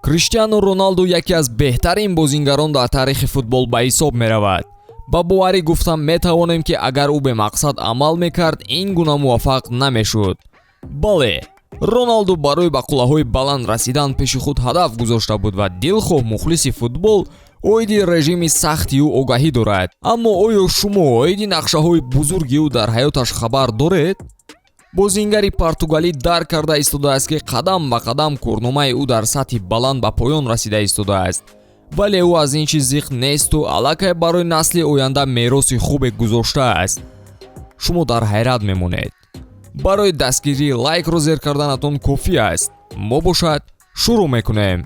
Криштиану Роналду яке аз беҳтарин бозингарон дар таърихи футбол ба ҳисоб меравад. Ба боварӣ гуфтам метавонем, ки агар ӯ бемақсад амал мекард, ин гуна муваффақ намешуд. Бале, Роналду барои ба қуллаҳои баланд расидан пеши худ ҳадаф гузошта буд ва дилхоҳ мухлиси футбол оиди режими сахти ӯ огаҳӣ дорад. Аммо оё шумо оиди нақшаҳои бузурги ӯ дар ҳаёташ хабар доред? Бозингари португалӣ дарк карда истодааст, ки қадам ба қадам корномаи ӯ дар сатҳи баланд ба поён расида истодааст, вале ӯ аз ин чиз зиқ несту аллакай барои насли оянда мероси хубе гузоштааст. Шумо дар ҳайрат мемонед. Барои дастгирӣ лайкро зер карданатон кофӣ аст. Мо бошад, шурӯъ мекунем.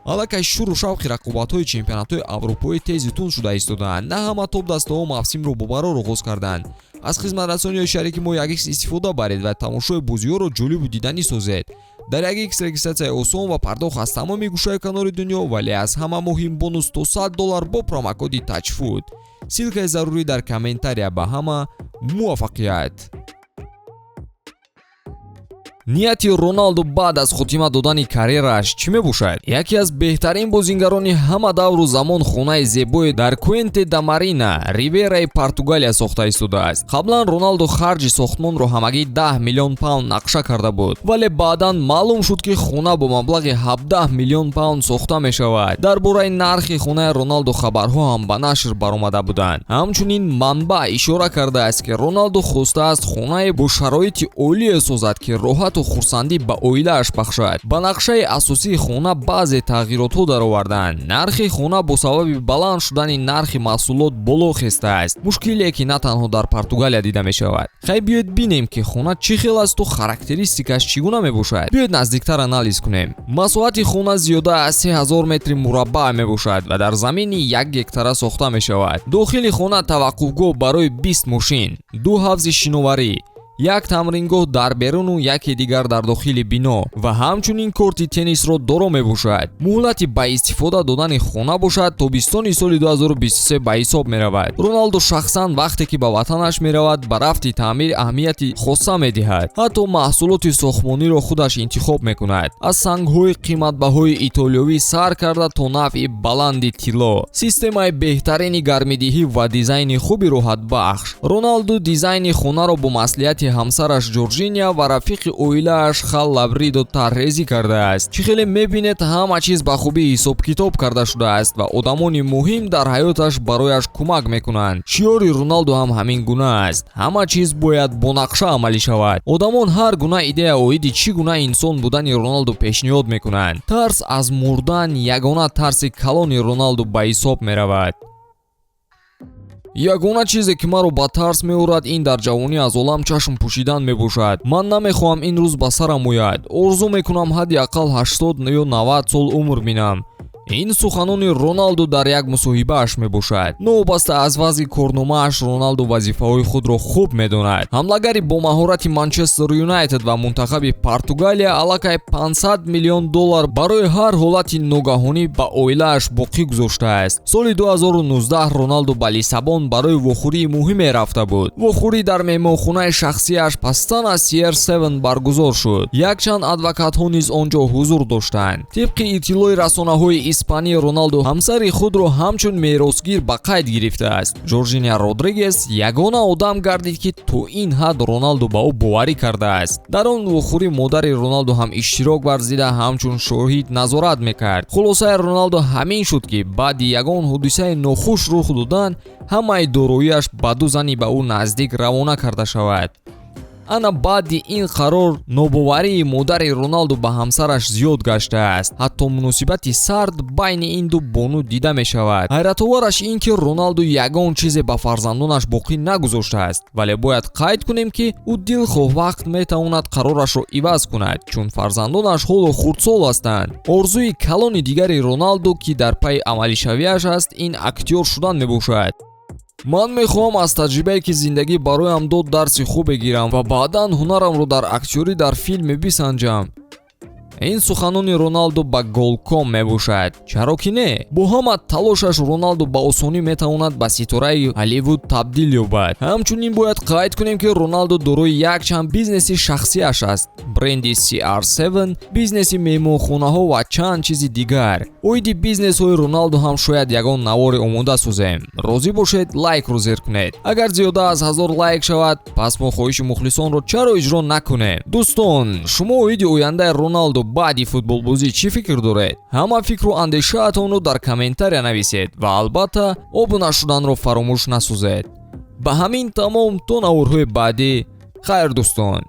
Аллакай шуру шавқи рақобатҳои чемпионатҳои аврупоӣ тезу тунд шуда истодаанд. На ҳама топ дастаҳо мавсимро бо барор оғоз карданд. Аз хизматрасониҳои шарики мо 1x истифода баред ва тамошои бозиҳоро ҷолибу диданӣ созед. Дар 1x регистратсияи осон ва пардохт аз тамоми гӯшаю канори дунё, вале аз ҳама муҳим бонус то 100 доллар бо промокоди TAJFOOT. Ссылкаи зарурӣ дар комментария. Ба ҳама муваффақият! Нияти Роналду баъд аз хотима додани карьерааш чӣ мебошад? Яке аз беҳтарин бозингарони ҳама давру замон хонаи зебое дар Куинта да Марина, Ривераи Португалия сохта истодааст. Қаблан Роналду харҷи сохтмонро ҳамагӣ 10 миллион паунд нақша карда буд, вале баъдан маълум шуд, ки хона бо маблағи 17 миллион паунд сохта мешавад. Дар бораи нархи хонаи Роналду хабарҳо ҳам ба нашр баромада буданд. Ҳамчунин манбаъ ишора кардааст, ки Роналду хостааст хонае бо шароити олие созад, ки роҳату хурсандӣ ба оилааш бахшад. Ба нақшаи асосии хона баъзе тағйиротҳо дароварданд. Нархи хона бо сабаби баланд шудани нархи маҳсулот боло хестааст, мушкиле ки на танҳо дар Португалия дида мешавад. Хай, биёед бинем, ки хона чӣ хел асту характеристикаш чӣ гуна мебошад. Биёед, наздиктар анализ кунем. Масоҳати хона зиёда аз 3000 метри мураббаъ мебошад ва дар замини 1 гектара сохта мешавад. Дохили хона таваққуфгоҳ барои 20 мошин, ду ҳавзи шиноварӣ, як тамрингоҳ дар беруну яке дигар дар дохили бино ва ҳамчунин корти теннисро доро мебошад. Муҳлати ба истифода додани хона бошад, тобистони соли 2023 ба ҳисоб меравад. Роналдо шахсан вақте ки ба ватанаш меравад, ба рафти таъмир аҳамияти хоса медиҳад. Ҳатто маҳсулоти сохтмониро худаш интихоб мекунад, аз сангҳои қиматбаҳои итолиёвӣ сар карда то навъи баланди тилло, системаи беҳтарини гармидиҳӣ ва дизайни хуби роҳатбахш. Роналду дизайни хонаро бо маслиҳати ҳамсараш Ҷорҷиния ва рафиқи оилааш Халла Бридо тарҳрезӣ кардааст. Чӣ хеле мебинед, ҳама чиз ба хубӣ ҳисобкитоб карда шудааст ва одамони муҳим дар ҳаёташ барояш кӯмак мекунанд. Шиёри Роналду ҳам ҳамин гуна аст: ҳама чиз бояд бо нақша амалӣ шавад. Одамон ҳар гуна идея оиди чӣ гуна инсон будани Роналду пешниҳод мекунанд. Тарс аз мурдан ягона тарси калони Роналду ба ҳисоб меравад. Ягона чизе, ки маро ба тарс меорад, ин дар ҷавонӣ аз олам чашм пӯшидан мебошад. Ман намехоҳам ин рӯз ба сарам ояд. Орзу мекунам ҳадди ақал 80 ё 90 сол умр бинам. Ин суханони Роналду дар як мусоҳибааш мебошад. Новобаста аз вазъи корномааш, Роналду вазифаҳои худро хуб медонад. Ҳамлагари бо маҳорати Манчестер Юнайтед ва мунтахаби Португалия аллакай 500 миллион доллар барои ҳар ҳолати ногаҳонӣ ба оилааш боқӣ гузоштааст. Соли 2019 Роналду ба Лиссабон барои вохӯрии муҳиме рафта буд. Вохӯрӣ дар меҳмонхонаи шахсиаш Пастана CR7 баргузор шуд. Якчанд адвокатҳо низ он ҷо ҳузур доштанд. Тибқи иттилои расонаҳои испанӣ, Роналду ҳамсари худро ҳамчун меросгир ба қайд гирифтааст. Жоржиния Родригес ягона одам гардид, ки то ин ҳад Роналду ба ӯ боварӣ кардааст. Дар он вохӯрӣ модари Роналду ҳам иштирок варзида, ҳамчун шоҳид назорат мекард. Хулосаи Роналду ҳамин шуд, ки баъди ягон ҳодисаи нохуш рух додан, ҳамаи дороиаш ба ду зани ба ӯ наздик равона карда шавад. Ана баъди ин қарор нобоварии модари Роналду ба ҳамсараш зиёд гаштааст. Ҳатто муносибати сард байни ин ду бону дида мешавад. Ҳайратовараш ин ки Роналду ягон чизе ба фарзандонаш боқӣ нагузоштааст, вале бояд қайд кунем, ки ӯ дилхоҳ вақт метавонад қарорашро иваз кунад, чун фарзандонаш ҳоло хурдсол ҳастанд. Орзуи калони дигари Роналду, ки дар пайи амалишавиаш аст, ин актёр шудан мебошад. Ман мехоҳам аз таҷрибае, ки зиндагӣ бароям дод, дарси хубе гирам ва баъдан ҳунарамро дар актёрӣ дар филме бисанҷам. Ин суханони Роналду ба Голком мебошад. Чаро ки не? Бо ҳама талошаш Роналду ба осонӣ метавонад ба ситораи Ҳолливуд табдил ёбад. Ҳамчунин бояд қайд кунем, ки Роналду дорои якчанд бизнеси шахсиаш аст: бренди CR7, бизнеси меҳмонхонаҳо ва чанд чизи дигар. Оиди бизнесҳои Роналду ҳам шояд ягон навори омода созем. Розӣ бошед, лайкро зер кунед. Агар зиёда аз 1000 лайк шавад, пас мо хоҳиши мухлисонро чаро иҷро накунем? Дӯстон, шумо оиди ояндаи Роналду баъди футболбозӣ чӣ фикр доред? Ҳама фикру андешаатонро дар комментария нависед ва албатта обуна шуданро фаромӯш насозед. Ба ҳамин тамом, то наворҳои баъдӣ, хайр, дӯстон.